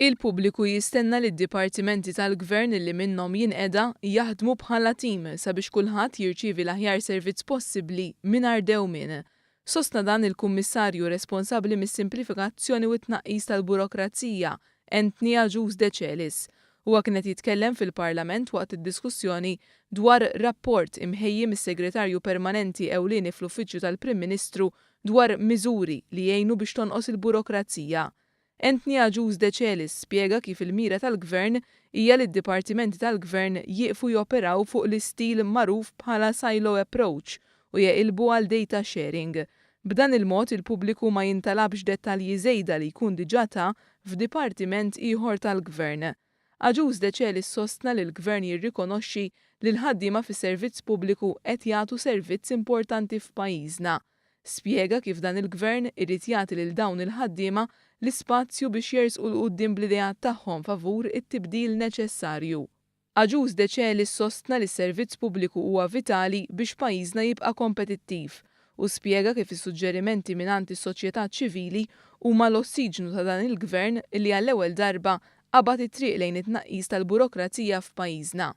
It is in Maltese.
Il-pubbliku jistenna li d-dipartimenti tal-Gvern li minnhom jinqeda jaħdmu bħala tim sabiex kulħadd jirċievi l-aħjar servizz possibbli mingħajr dewmien. Sostna dan il-Kummissarju responsabbli mis-simplifikazzjoni u t-tnaqqis tal-burokrazija, Anthony Agius Decelis. Huwa kien qed jitkellem fil-Parlament waqt id-diskussjoni dwar rapport imħejji mis-Segretarju Permanenti Ewlieni fl-Uffiċċju tal-Prim Ministru dwar miżuri li jgħinu biex tonqos il-burokrazija. Anthony Agius Decelis spjega kif il-mira tal-Gvern hija li d-dipartimenti tal-Gvern jieqfu joperaw fuq l-istil magħruf bħala silo approach u jeqilbu għal data sharing. B'dan il-mod il-pubbliku ma jintalabx dettalji żejda li jkun diġà ta f'dipartiment ieħor tal-Gvern. Agius Decelis sostna li l-Gvern jirrikonoxxi li l-ħaddiema fis-servizz pubbliku qed jagħtu servizz importanti f'pajjiżna. Spjega kif dan il-Gvern irid jagħti lil dawn il-ħaddiema l-ispazju biex jersqu 'l quddiem bl-ideat tagħhom favur it-tibdil neċessarju. Agius Decelis sostna li s-servizz pubbliku huwa vitali biex pajjiżna jibqa' kompetittiv u spjega kif is-suġġerimenti mingħand is-soċjetà ċivili huma l-ossiġnu ta' dan il-Gvern li għall-ewwel darba qabad it-triq lejn it-tnaqqis tal-burokrazija f'pajjiżna.